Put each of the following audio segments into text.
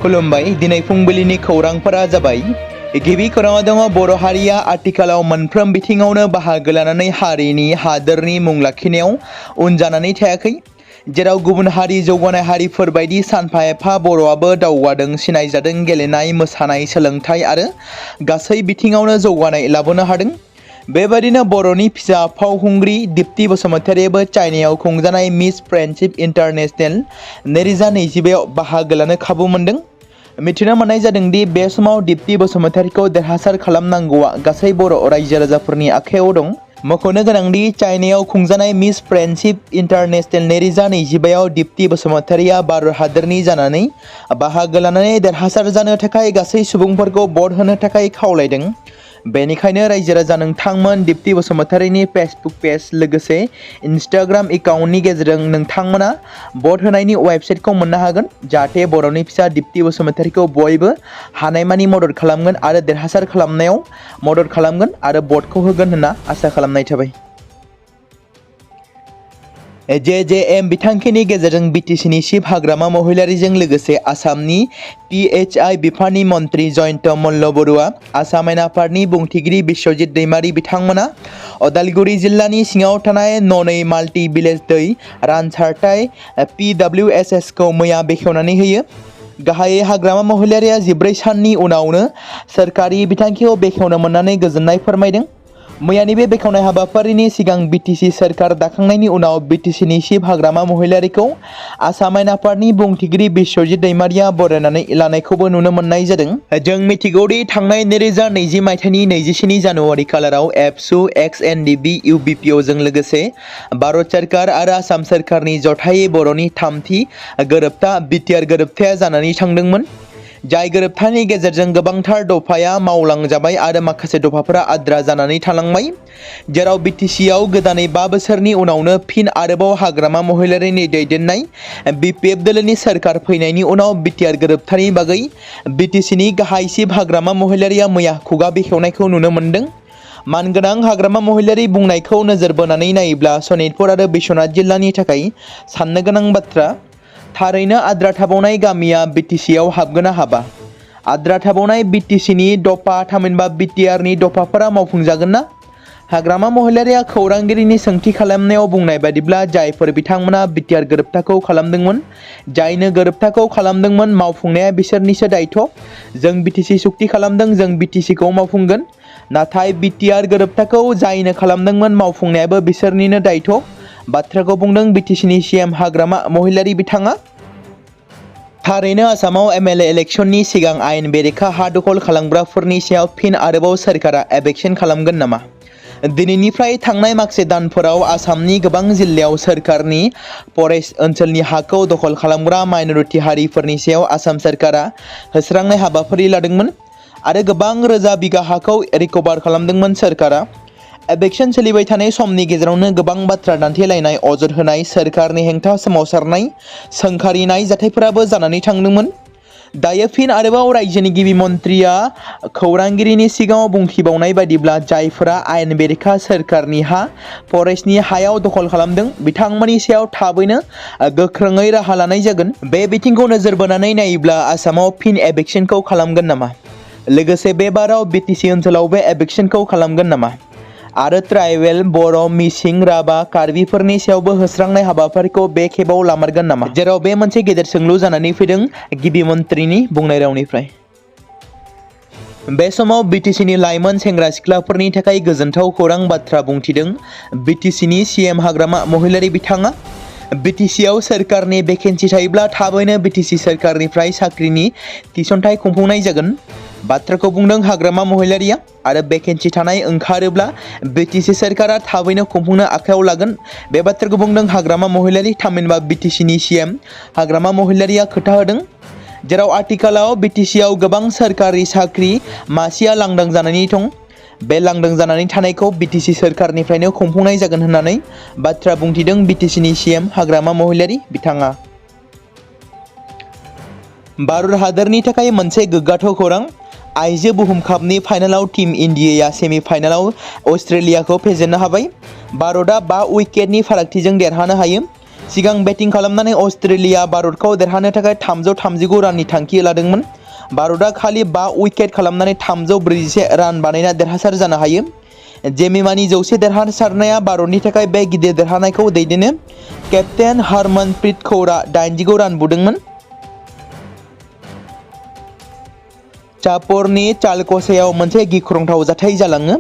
खुलुमबाय दिनै फुंबिलिनि खौरांफोरा जाबाय गिबि खौराङाव दङ बर' हारिया आथिखालाव मोनफ्रोम बिथिङावनो बाहागो लानानै हारिनि हादोरनि मुं लाखिनायाव उन जानानै थायाखै जेराव गुबुन हारि जौगानाय हारिफोर बायदि सानफा एफा बर'आबो दावगादों सिनायजादों गेलेनाय मोसानाय सोलोंथाय आरो गासै बिथिङावनो जौगानाय लाबोनो हादों बेबादिनो बर'नि फिसा फावखुंग्रि दिप्ति बसुमतारियाबो चाइनायाव खुंजानाय मिस फ्रेन्डशिप इन्टारनेशनेल 2025 बाहागो लानो खाबु मोनदों मिथिनो मोननाय जादों दि बे समाव दिप्ति बसुमतारिखौ देरहासार खालामनांगौआ गासै बर' रायजो राजाफोरनि आखायाव दं मख'नो गोनांदि चाइनायाव खुंजानाय मिस फ्रेन्डशिप इन्टारनेशनेल 2025 दिप्ति बसुमतारिया भारत हादोरनि जानानै बाहागो लानानै देरहासार जानो थाखाय गासै सुबुंफोरखौ भट होनो थाखाय खावलायदों बेनिखायनो रायजो राजा नोंथांमोन दिप्ति बसुमतारिनि फेसबुक पेज लोगोसे इन्स्टाग्राम एकाउन्टनि गेजेरजों नोंथांमोना भट होनायनि वेबसाइटखौ मोननो हागोन जाहाथे बर'नि फिसा दिप्ति बसुमतारिखौ बयबो हानायमानि मदद खालामगोन आरो देरहासार खालामनायाव मदद खालामगोन आरो भटखौ होगोन होनना आसा खालामनाय थाबाय JJM बिथांखिनि गेजेरजों BTCनि चिफ हाग्रामा महिलारिजों लोगोसे आसामनि PHI बिफाननि मन्त्रि जयन्त मल्ल बरुवा आसाम आयेन आफादनि बुंथिगिरि बिश्वजित दैमारी बिथांमोना अदालगुरि जिल्लानि सिङाव थानाय ननै माल्टि भिलेज दै रानसारथाय PWSS खौ मैया बेखेवनानै होयो गाहायै हाग्रामा महिलारिया 14 साननि उनावनो सोरखारि बिथांखिखौ बेखेवनो मोननानै गोजोननाय फोरमायदों मैयानि बे बेखेवनाय हाबाफारिनि सिगां BTC सोरखार दाखांनायनि उनाव BTCनि चिफ हाग्रामा महिलारिखौ आसाम आयेन आफादनि बुंथिगिरि बिश्वजित दैमारिया बरायनानै लानायखौबो नुनो मोननाय जादों जों मिथिगौदि थांनाय 2020 मायथाइनि 27 जानुवारि खालाराव एबसु XNDB UBPO जों लोगोसे भारत सोरखार आरो आसाम सोरखारनि जथायै बर'नि थामथि गोरोबथा BTR गोरोबथाया जानानै थांदोंमोन जाय गोरोबथानि गेजेरजों गोबांथार दफाया मावलांजाबाय आरो माखासे दफाफोरा आद्रा जानानै थालांबाय जेराव BTCआव गोदानै 5 बोसोरनि उनावनो फिन आरोबाव हाग्रामा महिलारिनि दैदेननाय BPF दोलोनि सोरखार फैनायनि उनाव BTR गोरोबथानि बागै BTCनि गाहाय चिफ हाग्रामा महिलारिया मैया खुगा बेखेवनायखौ नुनो मोनदों मानगोनां हाग्रामा महिलारि बुंनायखौ नोजोर बोनानै नायोब्ला सनितपुर आरो बिश्वनाथ जिल्लानि थाखाय साननो गोनां बाथ्रा थारैनो आद्रा थाबावनाय गामिया BTCआव हाबगोन ना हाबा आद्रा थाबावनाय BTCनि दफा थामहिनबा BTRनि दफाफोरा मावफुंजागोन ना हाग्रामा महिलारिया खौरांगिरिनि सोंथि खालामनायाव बुंनाय बादिब्ला जायफोर बिथांमोना BTR गोरोबथाखौ खालामदोंमोन जायनो गोरोबथाखौ खालामदोंमोन मावफुंनाया बिसोरनिसो दायथ' जों BTC सुक्ति खालामदों जों BTCखौ मावफुंगोन नाथाय BTR गोरोबथाखौ जायनो खालामदोंमोन मावफुंनायाबो बिसोरनिनो दायथ' बाथ्राखौ बुंदों BTCनि CM हाग्रामा महिलारि बिथाङा थारैनो आसामाव MLA इलेक्शननि सिगां आयेन बेरेखा हा दखल खालामग्राफोरनि सायाव फिन आरोबाव सोरखारा एबेक्शन खालामगोन नामा दिनैनिफ्राय थांनाय माखासे दानफोराव आसामनि गोबां जिल्लायाव सोरखारनि फरेस्ट ओनसोलनि हाखौ दखल खालामग्रा माइनरिटि हारिफोरनि सायाव आसाम सोरखारा होस्रांनाय हाबाफारि लादोंमोन आरो गोबां रोजा बिगा हाखौ रिकभार खालामदोंमोन सोरखारा एबेक्शन सोलिबाय थानाय समनि गेजेरावनो गोबां बाथ्रा दान्थेलायनाय अजद होनाय सोरखारनि हेंथा सोमावसारनाय सोंखारिनाय जाथायफोराबो जानानै थांदोंमोन दायो फिन आरोबाव रायजोनि गिबि मन्थ्रिया खौरांगिरिनि सिगाङाव बुंथिबावनाय बायदिब्ला जायफोरा आयेन बेरेखा सोरखारनि हा फरेस्टनि हायाव दखल खालामदों बिथांमोननि सायाव थाबैनो गोख्रोङै राहा लानाय जागोन बे बिथिंखौ नोजोर बोनानै नायोब्ला आसामाव फिन एबेक्शनखौ खालामगोन नामा लोगोसे बे बाराव BTC ओनसोलावबो एबेक्शनखौ खालामगोन नामा आरो ट्राइबेल बर' मिसिं राभा कार्बिफोरनि सायावबो होस्रांनाय हाबाफारिखौ बे खेबाव लामारगोन नामा जेराव बे मोनसे गेदेर सोंलु जानानै फैदों गिबि मन्थ्रिनि बुंनाय रावनिफ्राय बे समाव BTCनि लाइमोन सेंग्रा सिख्लाफोरनि थाखाय गोजोनथाव खौरां बाथ्रा बुंथिदों BTCनि CM हाग्रामा महिलारि बिथाङा BTCआव सोरखारनि भेकेन्सि थायोब्ला थाबैनो BTC सोरखारनिफ्राय साख्रिनि थिसनथाय खुंफुंनाय जागोन बाथ्राखौ बुंदों हाग्रामा महिलारिया आरो भेकेन्सि थानाय ओंखारोब्ला BTC सोरखारा थाबैनो खुंफुंनो आखायाव लागोन बे बाथ्राखौ बुंदों हाग्रामा महिलारि थामहिनबा BTCनि CM हाग्रामा महिलारिया खोथा होदों जेराव आथिखालाव BTCआव गोबां सोरखारि साख्रि मासिया लांदां जानानै दं बे लांदां जानानै थानायखौ BTC सोरखारनिफ्रायनो खुंफुंनाय जागोन होननानै बाथ्रा बुंथिदों BTCनि CM हाग्रामा महिलारि बिथाङा भारत हादोरनि थाखाय मोनसे गोग्गाथाव खौरां आइजो बुहुम कापनि फाइनालाव टीम इन्डियाया सेमि फाइनालाव अस्ट्रेलियाखौ फेजेननो हाबाय भारतआ 5 उइकेटनि फारागथिजों देरहानो हायो सिगां बेटिं खालामनानै अस्ट्रेलिया भारतखौ देरहानो थाखाय 339 राननि थांखि लादोंमोन। भारतआ खालि 5 उइकेट खालामनानै 341 रान बानायना देरहासार जानो हायो। जेमिमानि 100 देरहासारनाया भारतनि थाखाय बे गिदिर देरहानायखौ दैदेनो। केप्टेन हरमनप्रीत कौरआ 89 रान बुदोंमोन। चापरनि चालकसायाव मोनसे गिख्रंथाव जाथाय जालाङो।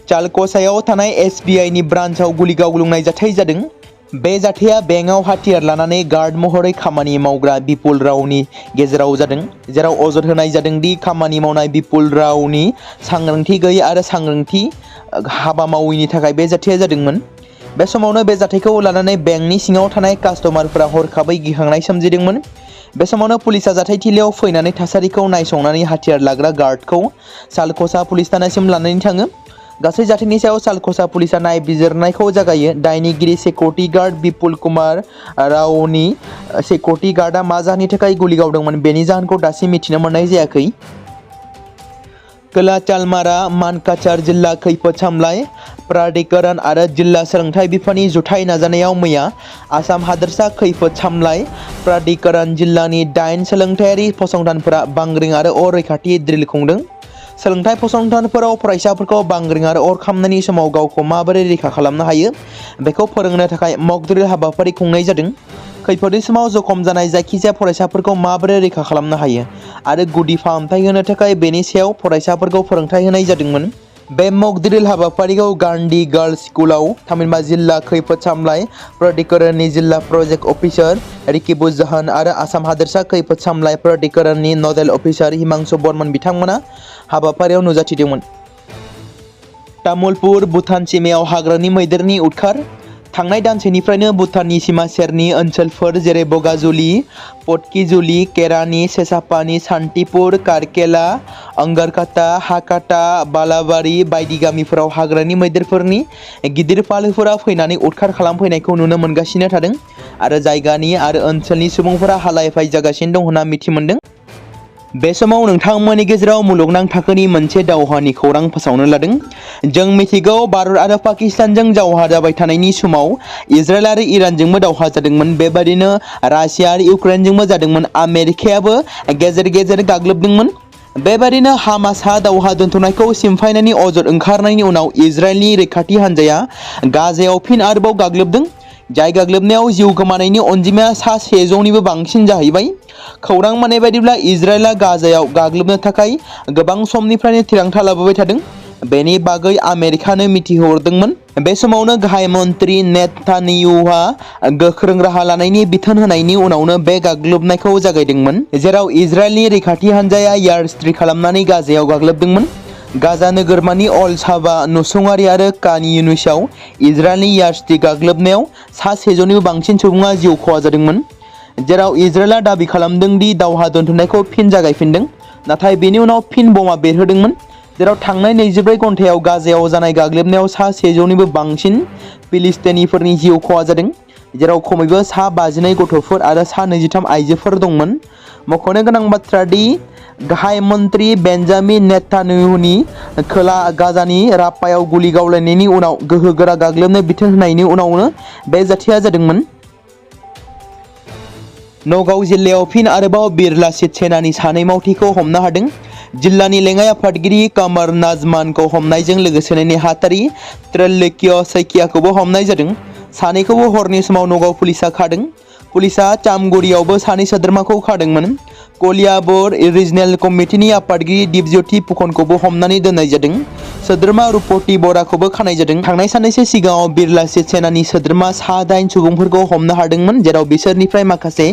चालकसायाव थानाय SBIनि ब्रान्चआव गुलि गावलुंनाय जाथाय जादों। बे जाथाया बेंकआव हाथियार लानानै गार्ड महरै खामानि मावग्रा बिपुल रावनि गेजेराव जादों, जेराव अजद होनाय जादों दि खामानि मावनाय बिपुल रावनि सांग्रांथि गैयै आरो सांग्रांथि हाबा मावैनि थाखाय बे जाथाया जादोंमोन। बे समावनो बे जाथायखौ लानानै बेंकनि सिङाव थानाय कास्टमारफोरा हरखाबै गिखांनाय सोमजिदोंमोन। बे समावनो पुलिसआ जाथायथिलियाव फैनानै थासारिखौ नायसंनानै हाथियार लाग्रा गार्डखौ चालकसा पुलिस थानासिम लानानै थाङो। गासै जाथायनि सायाव चालकसा पुलिसआ नायबिजिरनायखौ जागायो। दायनिगिरि सिकिउरिटि गार्ड बिपुल कुमार रावनि सिकिउरिटि गार्डआ मा जाहोननि थाखाय गुलि गावदोंमोन बेनि जाहोनखौ दासिम मिथिनो मोननाय जायाखै। खोला चालमारा मानकाचार जिल्ला खैफोद सामलाय प्राधिकरण आरो जिल्ला सोलोंथाइ बिफाननि जुथाइ नाजानायाव मैया आसाम हादोरसा खैफोद सामलाय प्राधिकरण जिल्लानि 8 सोलोंथायारि फसंथानफोरा बांग्रिं आरो अर रैखाथि ड्रिल खुंदों। सोलोंथाइ फसंथानफोराव फरायसाफोरखौ बांग्रिं आरो अर खामनायनि समाव गावखौ माबोरै रैखा खालामनो हायो बेखौ फोरोंनो थाखाय मक ड्रिल हाबाफारि खुंनाय जादों। खैफोदनि समाव जखम जानाय जायखिजाया फरायसाफोरखौ माबोरै रैखा खालामनो हायो आरो गुदि फाहामथाय होनो थाखाय बेनि सायाव फरायसाफोरखौ फोरोंथाय होनाय जादोंमोन। बे मक ड्रिल हाबाफारिखौ गान्धी गार्ल्स स्कुलाव थामहिनबा जिल्ला खैफोद सामलाय प्राधिकरणनि जिल्ला प्रजेक्ट अफिसार रिकिबुज्जाहान आरो आसाम हादोरसा खैफोद सामलाय प्राधिकरणनि नडेल अफिसार हिमांशु बर्मन बिथांमोना हाबाफारियाव नुजाथिदोंमोन। तामुलपुर भुटान सीमायाव हाग्रानि मैदेरनि उदखार। थांनाय दानसेनिफ्रायनो भुटाननि सिमा सेरनि ओनसोलफोर जेरै बगाजुलि, पटकिजुलि, केरानि, सेसापानि, सान्तिपुर, कारकेला, अंगारकाटा, हाकाटा, बालाबारि बायदि गामिफोराव हाग्रानि मैदेरफोरनि गिदिर फालोफोरा फैनानै उदखार खालामफैनायखौ नुनो मोनगासिनो थादों आरो जायगानि आरो ओनसोलनि सुबुंफोरा हालाय-हाफाय जागासिनो दं होनना मिथि मोनदों। बे समाव नोंथांमोननि गेजेराव मुलुगनां थाखोनि मोनसे दावहानि खौरां फोसावनो लादों। जों मिथिगौ भारत आरो पाकिस्तानजों दावहा जाबाय थानायनि समाव इजराइल आरो इरानजोंबो दावहा जादोंमोन। बेबादिनो रासिया आरो इउक्रेनजोंबो जादोंमोन। आमेरिकायाबो गेजेर गेजेर गाग्लोबदोंमोन। बेबादिनो हामासहा दावहा दोनथ'नायखौ सिमफायनायनि अजद ओंखारनायनि उनाव इजराइलनि रैखाथि हान्जाया गाजायाव फिन आरोबाव गाग्लोबदों, जाय गाग्लोबनायाव जिउ गोमानायनि अनजिमाया सा 100निबो बांसिन जाहैबाय। खौरां मोननाय बायदिब्ला इजराइलआ गाजायाव गाग्लोबनो थाखाय गोबां समनिफ्रायनो थिरांथा लाबोबाय थादों। बेनि बागै आमेरिकानो मिथिहोहरदोंमोन। बे समावनो गाहाय मन्थ्रि नेतान्याहुआ गोख्रों राहा लानायनि बिथोन होनायनि उनावनो बे गाग्लोबनायखौ जागायदोंमोन, जेराव इजराइलनि रैखाथि हान्जाया एयार स्ट्राइक खालामनानै गाजायाव गाग्लोबदोंमोन। गाजा नोगोरमानि अल साबा नसुंआरि आरो कान युनिसआव इजराइलनि एयार स्ट्राइक गाग्लोबनायाव सा 100निबो बांसिन सुबुङा जिउ खहा जादोंमोन, जेराव इजराइलआ दाबि खालामदों दि दावहा दोनथ'नायखौ फिन जागायफिनदों, नाथाय बेनि उनाव फिन बमा बेरहोदोंमोन, जेराव थांनाय 24 घन्टायाव गाजायाव जानाय गाग्लोबनायाव सा 100निबो बांसिन फिलिस्तिनिफोरनि जिउ खहा जादों, जेराव खमैबो सा 52 गथ'फोर आरो सा 23 आइजोफोर दंमोन। मख'नो गोनां बाथ्रा दि गाहाय मन्थ्रि बेन्जामिन नेतान्याहुनि खोला गाजानि राफायाव गुलि गावलायनायनि उनाव गोहोगोरा गाग्लोबनो बिथोन होनायनि उनावनो बे जाथाया जादोंमोन। नगाव जिल्लायाव फिन आरोबाव बिर लाचित सेनानि 2 मावथिखौ हमनो हादों। जिल्लानि लेङाइ आफादगिरि कमर नाजमानखौ हमनायजों लोगोसे नेहाथारि त्रैलोक्य सैकियाखौबो हमनाय जादों। सानैखौबो हरनि समाव नगाव पुलिसआ खादों। पुलिसआ चामगुरियावबो 2 सोद्रोमाखौ खादोंमोन। कलियाबर रिजनेल कमिटिनि आफादगिरि दिपज्योति फुकनखौबो हमनानै दोननाय जादों। सोद्रोमा रुपति बराखौबो खानाय जादों। थांनाय साननैसो सिगाङाव बिर लाचित सेनानि सोद्रोमा सा 8 सुबुंफोरखौ हमनो हादोंमोन, जेराव बिसोरनिफ्राय माखासे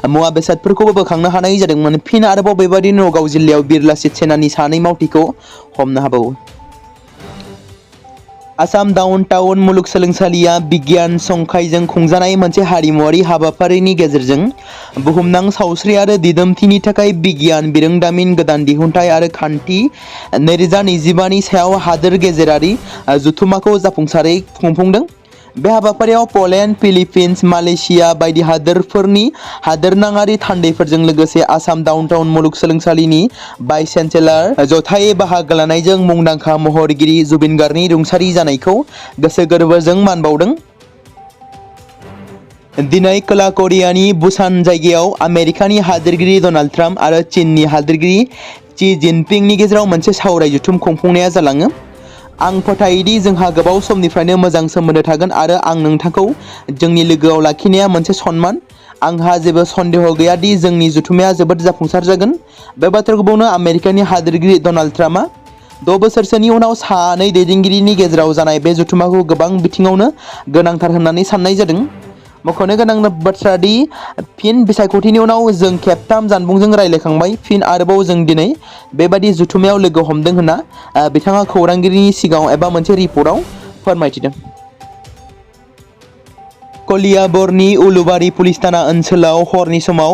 मुवा बेसादफोरखौबो बोखांनो हानाय जादोंमोन। फिन आरोबाव बेबादिनो नगाव जिल्लायाव बिर लाचित सेनानि 2 मावथिखौ हमनो हाबावो। आसाम डाउन टाउन मुलुगसोलोंसालिया बिगियान संकायजों खुंजानाय मोनसे हारिमुआरि हाबाफारिनि गेजेरजों बुहुमनां सावस्रि आरो दिदोमथिनि थाखाय बिगियान बिरोंदामिन गोदान दिहुनथाय आरो खान्थि 2025 नि सायाव हादोर गेजेरारि जथुम्माखौ जाफुंसारै खुंफुंदों। बे हाबाफारियाव पलेन्ड, फिलिपिन्स, मालयेशिया बायदि हादोरफोरनि हादोरनाङारि थान्दैफोरजों लोगोसे आसाम डाउनटाउन मुलुगसोलोंसालिनि भाइस चेन्सेलर जथायै बाहागो लानायजों मुंदांखा महरगिरि जुबिन गार्गनि रुंसारि जानायखौ गोसो गोरबोजों मान बावदों। दिनै खोला करियानि बुसान जायगायाव आमेरिकानि हादोरगिरि डनाल्ड ट्राम्प आरो चीननि हादोरगिरि शी जिनपिंनि गेजेराव मोनसे सावराय जथुम खुंफुंनाया जालाङो। आं फोथायोदि जोंहा गोबाव समनिफ्रायनो मोजां सोमोन्दो थागोन आरो आं नोंथांखौ जोंनि लोगोआव लाखिनाया मोनसे सन्मान। आंहा जेबो सन्देह गैया दि जोंनि जथुम्माया जोबोद जाफुंसार जागोन। बे बाथ्राखौ बुंनो आमेरिकानि हादोरगिरि डनाल्ड ट्राम्पआ 6 बोसोरसोनि उनाव सानै दैदेनगिरिनि गेजेराव जानाय बे जथुम्माखौ गोबां बिथिङावनो गोनांथार होननानै साननाय जादों। मख'नो गोनां बाथ्रा दि फिन बिसायख'थिनि उनाव जों खेबथाम जानबुंजों रायज्लायखांबाय। फिन आरोबाव जों दिनै बेबादि जथुम्मायाव लोगो हमदों होनना बिथाङा खौरांगिरिनि सिगाङाव एबा मोनसे रिपर्टआव फोरमायथिदों। कलियाबरनि उलुबारि पुलिस थाना ओनसोलाव हरनि समाव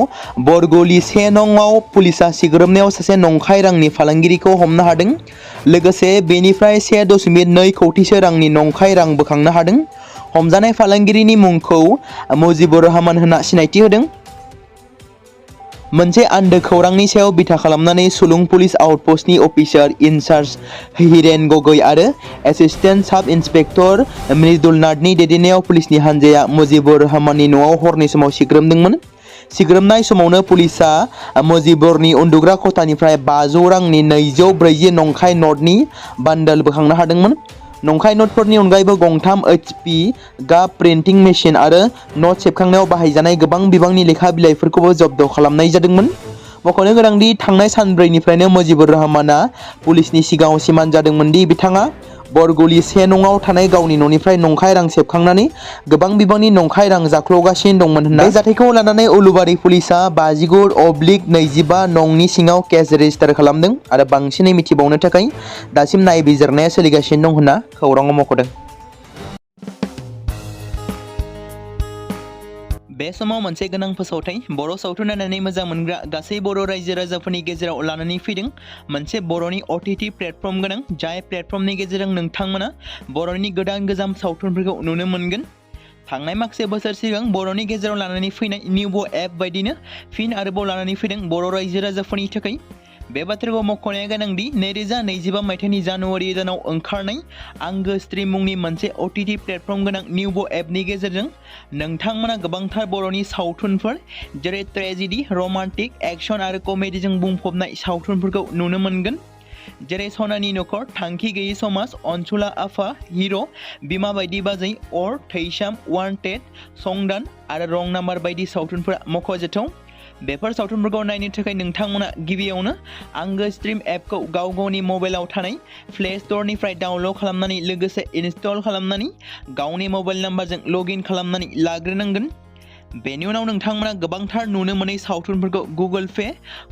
बरग'लि 1 नंआव पुलिसआ सिग्रोमनायाव सासे नंखाय रांनि फालांगिरिखौ हमनो हादों। लोगोसे बेनिफ्राय 1.2 कौटिसो रांनि नंखाय रां बोखांनो हादों। हमजानाय फालांगिरिनि मुंखौ मुजिबुर रहमान होनना सिनायथि होदों। मोनसे आन्दो खौरांनि सायाव बिथा खालामनानै सुलुं police आउटपस्टनि officer in charge Hiren Gogoi आरो एसिस्टेन्ट साब इन्सपेक्टर मृदुलनाथनि दैदेननायाव पुलिसनि हान्जाया मुजिबुर रहमाननि न'आव हरनि समाव सिग्रोमदोंमोन। सिग्रोमनाय समावनो पुलिसआ मुजिबुरनि उन्दुग्रा खथानिफ्राय 500 रांनि 240 नंखाय नटनि बान्डल बोखांनो हादोंमोन। नंखाय नटफोरनि अनगायैबो गंथाम HP गाब प्रिन्टिं मेसिन आरो नट सेबखांनायाव बाहायजानाय गोबां बिबांनि लेखा बिलाइफोरखौबो जब्द खालामनाय जादोंमोन। मख'नो गोनांदि थांनाय सानब्रैनिफ्रायनो मुजिबुर रहमानआ पुलिसनि सिगाङाव सिमान जादोंमोन दि बिथाङा बरग'लि 1 नंआव थानाय गावनि न'निफ्राय नंखाय रां सेबखांनानै गोबां बिबांनि नंखाय रां जाख्ल'गासिनो दंमोन होनना। बे जाथायखौ लानानै उलुबारि पुलिसआ 59/25 नंनि सिङाव केस रेजिस्टार खालामदों आरो बांसिनै मिथिबावनो थाखाय दासिम नायबिजिरनाया सोलिगासिनो दं होनना खौराङाव मख'दों। बे समाव मोनसे गोनां फोसावथाय बर' सावथुन नायनानै मोजां मोनग्रा गासै बर' रायजो राजाफोरनि गेजेराव लानानै फैदों मोनसे बर'नि OTT प्लेटफर्म गोनां, जाय प्लेटफर्मनि गेजेरजों नोंथांमोना बर'नि गोदान सावथुनफोरखौ नुनो मोनगोन। थांनाय माखासे बोसोर सिगां बर'नि गेजेराव लानानै फैनाय निउबो एप बायदिनो फिन आरोबाव लानानै फैदों बर' रायजो राजाफोरनि थाखाय। बे बाथ्राखौ मख'नाया गोनांदि 2025 मायथाइनि जानुवारि दानाव ओंखारनाय आंगो स्ट्रिम मुंनि मोनसे OTT प्लेटफर्म गोनां निउबो एपनि गेजेरजों नोंथांमोना गोबांथार बर'नि सावथुनफोर जेरै ट्रेजेडि, रमान्टिक, एक्शन आरो कमेडिजों बुंफबनाय सावथुनफोरखौ नुनो मोनगोन। जेरै सनानि नखर, थांखि गैयै समाज, अनसुला आफा, हिर', बिमा बायदि बाजै, अर, थैसाम, वान्टेड, संदान आरो रं नाम्बार बायदि सावथुनफोरा मख'जाथाव। बेफोर सावथुनफोरखौ नायनो थाखाय नोंथांमोना गिबियावनो आंगो स्ट्रिम एपखौ गाव गावनि मबाइलाव थानाय प्ले स्ट'रनिफ्राय डाउनल'ड खालामनानै लोगोसे इनस्टल खालामनानै गावनि मबाइल नाम्बारजों लगइन खालामनानै लाग्रोनांगोन। बेनि उनाव नोंथांमोना गोबांथार नुनो मोनै सावथुनफोरखौ गुगोल पे,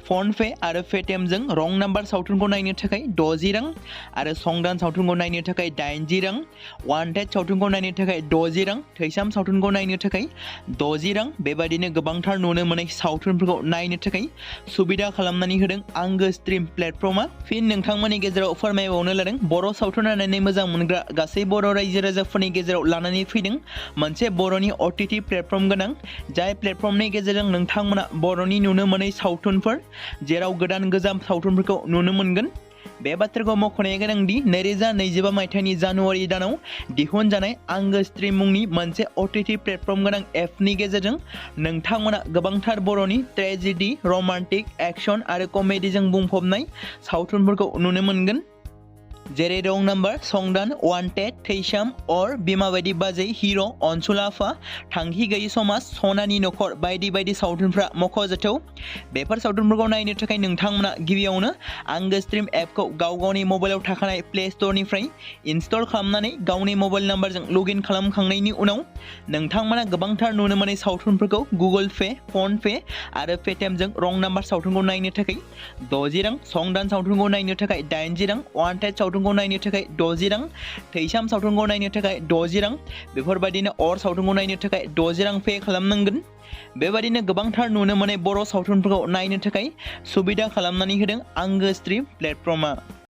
फन पे आरो पेटिएमजों रं नाम्बार सावथुनखौ नायनो थाखाय 60 रां आरो संदान सावथुनखौ नायनो थाखाय 80 रां, वान्टेड सावथुनखौ नायनो थाखाय 60 रां, थैसाम सावथुनखौ नायनो थाखाय 60 रां बेबादिनो गोबांथार नुनो मोनै सावथुनफोरखौ नायनो थाखाय सुबिदा खालामनानै होदों आंगो स्ट्रिम प्लेटफर्मआ। फिन नोंथांमोननि गेजेराव फोरमायबावनो लादों बर' सावथुन नायनानै मोजां मोनग्रा गासै बर' रायजो राजाफोरनि गेजेराव लानानै फैदों मोनसे बर'नि OTT प्लेटफर्म गोनां, जाय प्लेटफर्मनि गेजेरजों नोंथांमोना बर'नि नुनो मोनै सावथुनफोर जेराव गोजाम सावथुनफोरखौ नुनो मोनगोन। बे बाथ्राखौ मख'नाया गोनांदि 2025 मायथाइनि जानुवारि दानाव दिहुनजानाय आंगो स्ट्रिम मुंनि मोनसे OTT प्लेटफर्म गोनां एपनि गेजेरजों नोंथांमोना गोबांथार बर'नि ट्रेजेडि, रमान्टिक, एक्शन आरो कमेडिजों बुंफबनाय सावथुनफोरखौ नुनो मोनगोन। जेरै रं नाम्बार, संदान, वान्टेड, थैसाम, अर, बिमा बायदि बाजै, हिर', अनसुला आफा, थांखि गैयै समाज, सनानि नखर बायदि बायदि सावथुनफ्रा मख'जाथाव। बेफोर सावथुनफोरखौ नायनो थाखाय नोंथांमोना गिबियावनो आंगो स्ट्रिम एपखौ गाव गावनि मबाइलाव थाखानाय प्ले स्ट'रनिफ्राय इनस्टल खालामनानै गावनि मबाइल नाम्बारजों लगइन खालामखांनायनि उनाव नोंथांमोना गोबांथार नुनो मोनै सावथुनफोरखौ गुगोल पे, फन पे आरो पेटिएमजों रं नाम्बार सावथुनखौ नायनो थाखाय 60 रां, संदान सावथुनखौ नायनो थाखाय 80 रां, वान्टेड सावथुनखौ नायनो थाखाय 60 रां, थैसाम सावथुनखौ नायनो थाखाय 60 रां बेफोरबायदिनो अर सावथुनखौ नायनो थाखाय 60 रां पे खालामनांगोन। बेबायदिनो गोबांथार नुनो मोनै बर' सावथुनफोरखौ नायनो थाखाय सुबिदा खालामनानै होदों आंगो स्ट्रिम प्लेटफर्मआ।